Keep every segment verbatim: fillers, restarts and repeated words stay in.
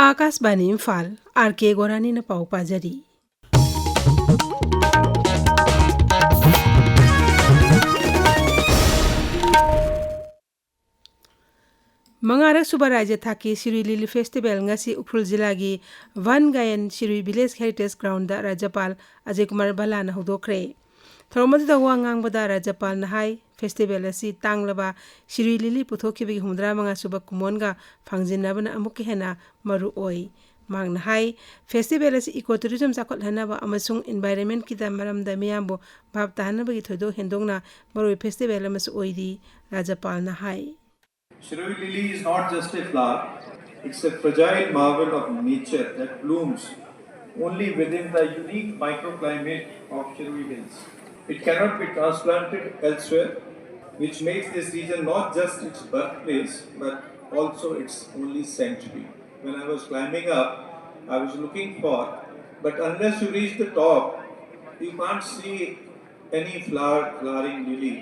ꯑꯥꯀꯥꯁꯕꯥꯅꯤ Imphal, R ꯀꯦ ꯒꯣꯔꯥꯅꯤꯅ ꯄꯥꯎ ꯄꯥꯖꯔꯤ꯫ ꯃꯉꯥꯔꯛ ꯁꯨꯕ ꯔꯥꯖ꯭ꯌ ꯊꯥꯛꯀꯤ ꯁꯤꯔꯨꯏ ꯂꯤꯂꯤ ꯐꯦꯁꯇꯤꯚꯦꯜ ꯉꯁꯤ ꯎꯈ꯭ꯔꯨꯜ ꯖꯤꯂꯥꯒꯤ ꯚꯥꯟ ꯒꯥꯌꯟ ꯁꯤꯔꯨꯏ ꯚꯤꯂꯦꯖ ꯍꯦꯔꯤꯇꯦꯖ ꯒ꯭ꯔꯥꯎꯟꯗ ꯔꯥꯖ꯭ꯌꯄꯥꯜ ꯑꯖꯌ ꯀꯨꯃꯥꯔ ꯚꯜꯂꯥꯅ ꯍꯧꯗꯣꯛꯈ꯭ꯔꯦ꯫ ꯊꯧꯔꯝ ꯑꯗꯨꯗ ꯋꯥ ꯉꯥꯡꯕꯗ ꯔꯥꯖ꯭ꯌꯄꯥꯜꯅ ꯍꯥꯏ, ꯐꯦꯁꯇꯤꯚꯦꯜ ꯑꯁꯤ ꯇꯥꯡꯂꯕ ꯁꯤꯔꯨꯏ ꯂꯤꯂꯤ ꯄꯨꯊꯣꯛꯈꯤꯕꯒꯤ ꯍꯨꯝꯐꯨꯇꯔꯥ ꯃꯉꯥ ꯁꯨꯕ ꯀꯨꯝꯑꯣꯟꯒ ꯐꯥꯡꯖꯤꯟꯅꯕꯅ ꯑꯃꯨꯛꯀ ꯍꯦꯟꯅ ꯃꯔꯨ ꯑꯣꯏ꯫ ꯃꯍꯥꯛꯅ ꯍꯥꯏ, ꯐꯦꯁꯇꯤꯚꯦꯜ ꯑꯁꯤ ꯏꯀꯣ ꯇꯨꯔꯤꯖꯝ ꯆꯥꯎꯈꯠꯍꯟꯅꯕ ꯑꯃꯁꯨꯡ ꯏꯟꯚꯥꯏꯔꯟꯃꯦꯟꯠꯀꯤꯗ ꯃꯔꯝꯗ ꯃꯤꯌꯥꯝꯕꯨ ꯚꯥꯞ ꯇꯥꯍꯟꯅꯕꯒꯤ ꯊꯣꯏꯗꯣꯛ ꯍꯦꯟꯗꯣꯛꯅ ꯃꯔꯨꯑꯣꯏ ꯐꯦꯁꯇꯤꯚꯦꯜ ꯑꯃꯁꯨ ꯑꯣꯏꯔꯤ꯫ ꯔꯥꯖ꯭ꯌꯄꯥꯜꯅ ꯍꯥꯏ꯫ Shirui lily is not just a flower, it's a fragile marvel of nature that blooms only within the unique microclimate of Shirui Hills. It cannot be transplanted elsewhere, which makes this region not just its birthplace but also its only sanctuary. When I was climbing up, I was looking for, but unless you reach the top, you can't see any flower, flowering lily.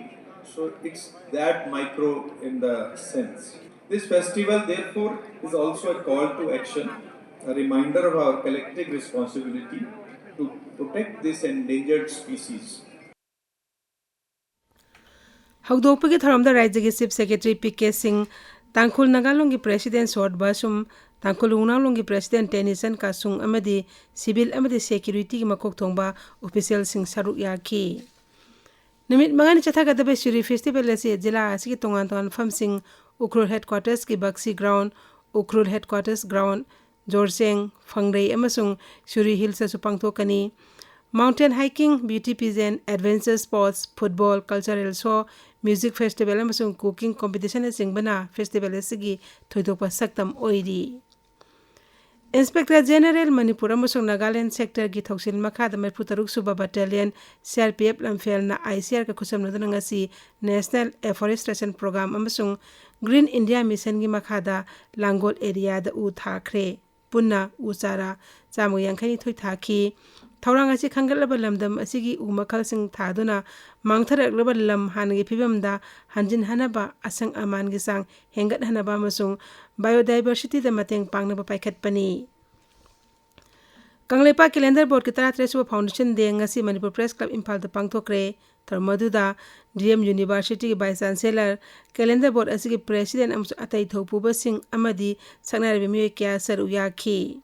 So it's that micro in the sense. This festival, therefore, is also a call to action, a reminder of our collective responsibility to protect this endangered species. ꯍꯧꯗꯣꯛꯄꯒꯤ ꯊꯧꯔꯝꯗ ꯔꯥꯖ꯭ꯌꯒꯤ chief secretary P K ꯁꯤꯡ, ꯇꯥꯡꯈꯨꯜ ꯅꯥꯒꯥꯂꯣꯟꯒꯤ president short ꯕꯥꯁꯨꯝ, ꯇꯥꯡꯈꯨꯜ ꯋꯨꯉꯨꯡꯅꯥꯡꯂꯣꯟꯒꯤ president ꯇꯦꯅꯤꯁꯟ ꯀꯥꯁꯨꯡ ꯑꯃꯗꯤ civil ꯑꯃꯗꯤ ꯁꯦꯀ꯭ꯌꯨꯔꯤꯇꯤꯒꯤ ꯃꯀꯣꯛ ꯊꯣꯡꯕ ꯑꯣꯐꯤꯁꯤꯌꯦꯜꯁꯤꯡ ꯁꯔꯨꯛ ꯌꯥꯈꯤ꯫ ꯅꯨꯃꯤꯠ ꯃꯉꯥꯅꯤ ꯆꯠꯊꯒꯗꯕ ꯁꯤꯔꯨꯏ ꯐꯦꯁꯇꯤꯚꯦꯜ ꯑꯁꯤ ꯖꯤꯂꯥ ꯑꯁꯤꯒꯤ ꯇꯣꯉꯥꯟ ꯇꯣꯉꯥꯟꯕ ꯃꯐꯝꯁꯤꯡ, ꯎꯈ꯭ꯔꯨꯜ ꯍꯦꯗꯀ꯭ꯋꯥꯇꯔꯁꯀꯤ Bakshi ground, Ukhrul headquarters ground, Jorchang, Phangrei ꯑꯃꯁꯨꯡ ꯁꯤꯔꯨꯏ ꯍꯤꯜꯁꯇꯁꯨ ꯄꯥꯡꯊꯣꯛꯀꯅꯤ꯫ Mountain hiking, beauty pageant, adventure sports, football, cultural show, music festival ꯑꯃꯁꯨꯡ ꯀꯨꯀꯤꯡ ꯀꯣꯝꯄꯤꯇꯤꯁꯟꯅꯆꯤꯡꯕꯅ ꯐꯦꯁꯇꯤꯚꯦꯜ ꯑꯁꯤꯒꯤ ꯊꯣꯏꯗꯣꯛꯄ ꯁꯛꯇꯝ ꯑꯣꯏꯔꯤ꯫ ꯏꯟꯁꯄꯦꯛꯇꯔ ꯖꯦꯅꯔꯦꯜ ꯃꯅꯤꯄꯨꯔ ꯑꯃꯁꯨꯡ ꯅꯥꯒꯥꯂꯦꯟ ꯁꯦꯛꯇꯔꯒꯤ ꯊꯧꯁꯤꯜ ꯃꯈꯥꯗ ꯃꯔꯤꯐꯨ ꯇꯔꯨꯛ ꯁꯨꯕ battalion C R P F ꯂꯝꯐꯦꯜꯅ I C ꯑꯥꯔꯒ ꯈꯨꯠꯁꯝꯅꯗꯨꯅ ꯉꯁꯤ ꯅꯦꯁꯅꯦꯜ ꯑꯦꯐꯣꯔꯦꯁꯇ꯭ꯔꯦꯁꯟ ꯄ꯭ꯔꯣꯒ꯭ꯔꯥꯝ ꯑꯃꯁꯨꯡ ꯒ꯭ꯔꯤꯟ ꯏꯟꯗꯤꯌꯥ ꯃꯤꯁꯟꯒꯤ ꯃꯈꯥꯗ ꯂꯥꯡꯒꯣꯜ ꯑꯦꯔꯤꯌꯥꯗ ꯎ ꯊꯥꯈ꯭ꯔꯦ꯫ ꯄꯨꯟꯅ ꯎ ꯆꯥꯔꯥ ꯆꯥꯝꯃꯒ ꯌꯥꯡꯈꯩꯅꯤꯊꯣꯏ ꯊꯥꯈꯤ꯫ ꯊꯧꯔꯥꯡ ꯑꯁꯤ ꯈꯟꯒꯠꯂꯕ ꯂꯝꯗꯝ ꯑꯁꯤꯒꯤ ꯎ ꯃꯈꯜꯁꯤꯡ ꯊꯥꯗꯨꯅ ꯃꯥꯡꯊꯔꯛꯂꯕ ꯂꯝ ꯍꯥꯟꯅꯒꯤ ꯐꯤꯕꯝꯗ ꯍꯟꯖꯤꯟꯍꯟꯅꯕ, ꯑꯁꯪ ꯑꯃꯥꯟꯒꯤ ꯆꯥꯡ ꯍꯦꯟꯒꯠꯍꯟꯅꯕ ꯑꯃꯁꯨꯡ biodiversityꯗ ꯃꯇꯦꯡ ꯄꯥꯡꯅꯕ ꯄꯥꯏꯈꯠꯄꯅꯤ꯫ ꯀꯪꯂꯩꯄꯥꯛ Calendar Boardꯀꯤ ꯇꯔꯥꯇꯔꯦꯠ ꯁꯨꯕ Foundation Day ꯉꯁꯤ ꯃꯅꯤꯄꯨꯔ Press Club ꯏꯝꯐꯥꯜꯗ ꯄꯥꯡꯊꯣꯛꯈ꯭ꯔꯦ꯫ ꯊꯧꯔꯝ ꯑꯗꯨꯗ D M Universityꯒꯤ Vice Chancellor, Calendar Board ꯑꯁꯤꯒꯤ President ꯑꯃꯁꯨꯡ ꯑꯇꯩ ꯊꯧꯄꯨꯕꯁꯤꯡ ꯑꯃꯗꯤ ꯁꯛꯅꯥꯏꯔꯕ ꯃꯤꯑꯣꯏ ꯀꯌꯥ ꯁꯔꯨꯛ ꯌꯥꯈꯤ꯫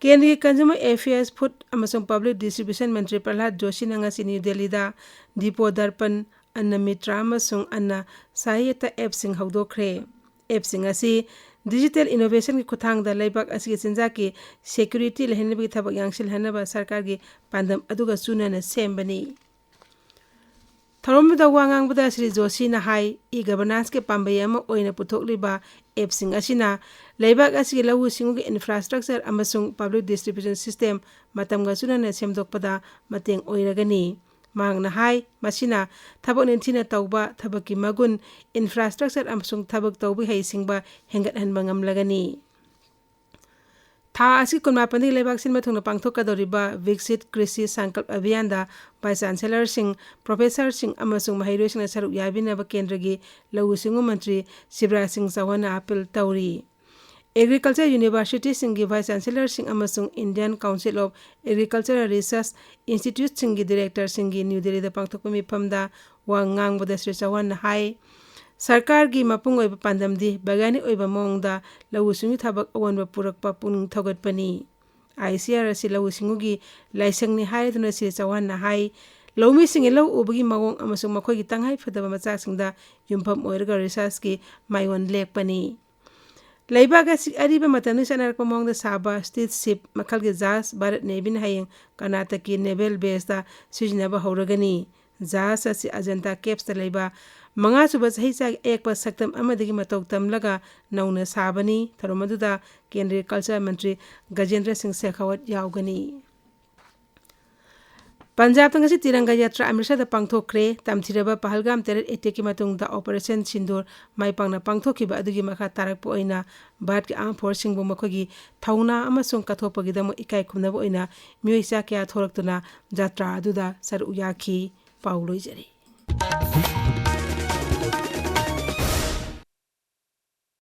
ꯀꯦꯟꯗ꯭ꯔꯒꯤ Consumer Affairs, Food ꯑꯃꯁꯨꯡ Public Distribution ꯃꯟꯇ꯭ꯔꯤ ꯄ꯭ꯔꯍꯂꯥꯗ ꯖꯣꯁꯤꯅ ꯉꯁꯤ ꯅ꯭ꯌꯨ ꯗꯦꯜꯂꯤꯗ Deepo Darpan, Anna Mitra ꯑꯃꯁꯨꯡ Anna Sahayata appꯁꯤꯡ ꯍꯧꯗꯣꯛꯈ꯭ꯔꯦ꯫ Appꯁꯤꯡ ꯑꯁꯤ digital innovationꯒꯤ ꯈꯨꯠꯊꯥꯡꯗ ꯂꯩꯕꯥꯛ ꯑꯁꯤꯒꯤ ꯆꯤꯟꯖꯥꯛꯀꯤ security ꯂꯩꯍꯟꯅꯕꯒꯤ ꯊꯕꯛ ꯌꯥꯡꯁꯤꯜꯍꯟꯅꯕ ꯁꯔꯀꯥꯔꯒꯤ ꯄꯥꯟꯗꯝ ꯑꯗꯨꯒ ꯆꯨꯅꯅ ꯁꯦꯝꯕꯅꯤ꯫ ꯊꯧꯔꯝꯗꯨꯗ ꯋꯥ ꯉꯥꯡꯕꯗ ꯁ꯭ꯔꯤ ꯖꯣꯁꯤꯅ ꯍꯥꯏ, e-governanceꯀꯤ ꯄꯥꯝꯕꯩ ꯑꯃ ꯑꯣꯏꯅ ꯄꯨꯊꯣꯛꯂꯤꯕ appꯁꯤꯡ ꯑꯁꯤꯅ ꯂꯩꯕꯥꯛ ꯑꯁꯤꯒꯤ ꯂꯧꯎ ꯁꯤꯡꯎꯒꯤ infrastructure ꯑꯃꯁꯨꯡ public distribution system ꯃꯇꯝꯒ ꯆꯨꯅꯅ ꯁꯦꯝꯗꯣꯛꯄꯗ ꯃꯇꯦꯡ ꯑꯣꯏꯔꯒꯅꯤ꯫ ꯃꯍꯥꯛꯅ ꯍꯥꯏ, ꯃꯁꯤꯅ ꯊꯕꯛ ꯅꯤꯡꯊꯤꯅ ꯇꯧꯕ, ꯊꯕꯛꯀꯤ ꯃꯒꯨꯟ, infrastructure ꯑꯃꯁꯨꯡ ꯊꯕꯛ ꯇꯧꯕꯒꯤ ꯍꯩꯁꯤꯡꯕ ꯍꯦꯟꯒꯠꯍꯟꯕ ꯉꯝꯂꯒꯅꯤ꯫ ꯊꯥ ꯑꯁꯤ ꯀꯨꯟꯃꯥꯄꯟꯗꯒꯤ ꯂꯩꯕꯥꯛ ꯁꯤꯟꯕ ꯊꯨꯡꯅ ꯄꯥꯡꯊꯣꯛꯀꯗꯧꯔꯤꯕ Viksit Krishi Sankalp Abhiyanꯗ Vice Chancellorꯁꯤꯡ, Professorꯁꯤꯡ ꯑꯃꯁꯨꯡ ꯃꯍꯩꯔꯣꯏꯁꯤꯡꯅ ꯁꯔꯨꯛ ꯌꯥꯕꯤꯅꯕ ꯀꯦꯟꯗ꯭ꯔꯒꯤ ꯂꯧꯎ ꯁꯤꯡꯎ ꯃꯟꯇ꯭ꯔꯤ ꯁꯤꯕꯔꯥꯖ ꯁꯤꯡ ꯆꯧꯍꯥꯟꯅ appeal ꯇꯧꯔꯤ꯫ Agriculture Universityꯁꯤꯡꯒꯤ Vice Chancellorꯁꯤꯡ ꯑꯃꯁꯨꯡ Indian Council of Agricultural Research Instituteꯁꯤꯡꯒꯤ Directorꯁꯤꯡꯒꯤ ꯅ꯭ꯌꯨ ꯗꯦꯜꯂꯤꯗ ꯄꯥꯡꯊꯣꯛꯄ ꯃꯤꯐꯝꯗ ꯋꯥ ꯉꯥꯡꯕꯗ ꯁ꯭ꯔꯤ ꯆꯧꯍꯥꯟꯅ ꯍꯥꯏ, ꯁꯔꯀꯥꯔꯒꯤ ꯃꯄꯨꯡ ꯑꯣꯏꯕ ꯄꯥꯟꯗꯝꯗꯤ ꯕꯩꯒ꯭ꯌꯥꯅꯤꯛ ꯑꯣꯏꯕ ꯃꯑꯣꯡꯗ ꯂꯧꯎ ꯁꯤꯡꯎ ꯊꯕꯛ ꯑꯑꯣꯟꯕ ꯄꯨꯔꯛꯄ ꯄꯨꯛꯅꯤꯡ ꯊꯧꯒꯠꯄꯅꯤ꯫ ICAR ꯑꯁꯤ ꯂꯧꯎ ꯁꯤꯡꯎꯒꯤ ꯂꯥꯏꯁꯪꯅꯤ ꯍꯥꯏꯗꯨꯅ ꯁ꯭ꯔꯤ ꯆꯧꯍꯥꯟꯅ ꯍꯥꯏ, ꯂꯧꯃꯤꯁꯤꯡꯒꯤ ꯂꯧ ꯎꯕꯒꯤ ꯃꯑꯣꯡ ꯑꯃꯁꯨꯡ ꯃꯈꯣꯏꯒꯤ ꯇꯉꯥꯏ ꯐꯗꯕ ꯃꯆꯥꯛꯁꯤꯡꯗ ꯌꯨꯝꯐꯝ ꯑꯣꯏꯔꯒ researchꯀꯤ ꯃꯥꯏꯑꯣꯟ ꯂꯦꯞꯄꯅꯤ꯫ ꯂꯩꯕꯥꯛ ꯑꯁꯤ ꯑꯔꯤꯕ ꯃꯇꯝꯗꯒꯤ ꯆꯠꯅꯔꯛꯄ ꯃꯑꯣꯡꯗ ꯁꯥꯕ stealth ship ꯃꯈꯜꯒꯤ ꯖꯍꯥꯖ ꯚꯥꯔꯠ Navyꯅ ꯍꯌꯦꯡ ꯀꯔꯅꯥꯇꯀꯀꯤ naval baseꯇ ꯁꯤꯖꯤꯟꯅꯕ ꯍꯧꯔꯒꯅꯤ꯫ ꯖꯍꯥꯖ ꯑꯁꯤ Ajanta Cavesꯇ ꯂꯩꯕ ꯃꯉꯥꯁꯨꯕ ꯆꯍꯤꯆꯥꯒꯤ ꯑꯌꯦꯛꯄ ꯁꯛꯇꯝ ꯑꯃꯗꯒꯤ ꯃꯇꯧ ꯇꯝꯂꯒ ꯅꯧꯅ ꯁꯥꯕꯅꯤ꯫ ꯊꯧꯔꯝ ꯑꯗꯨꯗ ꯀꯦꯟꯗ꯭ꯔꯒꯤ culture ꯃꯟꯇ꯭ꯔꯤ ꯒꯖꯦꯟꯗ꯭ꯔ ꯁꯤꯡ ꯁꯦꯈꯥꯋꯠ ꯌꯥꯎꯒꯅꯤ꯫ ꯄꯟꯖꯥꯕꯇ ꯉꯁꯤ ꯇꯤꯔꯪꯒꯥ ꯌꯥꯇ꯭ꯔꯥ ꯑꯃ꯭ꯔꯤꯠꯁꯔꯗ ꯄꯥꯡꯊꯣꯛꯈ꯭ꯔꯦ꯫ ꯇꯝꯊꯤꯔꯕ ꯄꯍꯜꯒꯥꯝ terror attackꯀꯤ ꯃꯇꯨꯡꯗ Operation Sindoor ꯃꯥꯏ ꯄꯥꯛꯅ ꯄꯥꯡꯊꯣꯛꯈꯤꯕ ꯑꯗꯨꯒꯤ ꯃꯈꯥ ꯇꯥꯔꯛꯄ ꯑꯣꯏꯅ ꯚꯥꯔꯠꯀꯤ armed forceꯁꯤꯡꯕꯨ ꯃꯈꯣꯏꯒꯤ ꯊꯧꯅꯥ ꯑꯃꯁꯨꯡ ꯀꯠꯊꯣꯛꯄꯒꯤꯗꯃꯛ ꯏꯀꯥꯏ ꯈꯨꯝꯅꯕ ꯑꯣꯏꯅ ꯃꯤꯑꯣꯏ ꯆꯥ ꯀꯌꯥ ꯊꯣꯛꯂꯛꯇꯨꯅ ꯖꯥꯇ꯭ꯔꯥ ꯑꯗꯨꯗ ꯁꯔꯨꯛ ꯌꯥꯈꯤ꯫ ꯄꯥꯎ ꯂꯣꯏꯖꯔꯦ꯫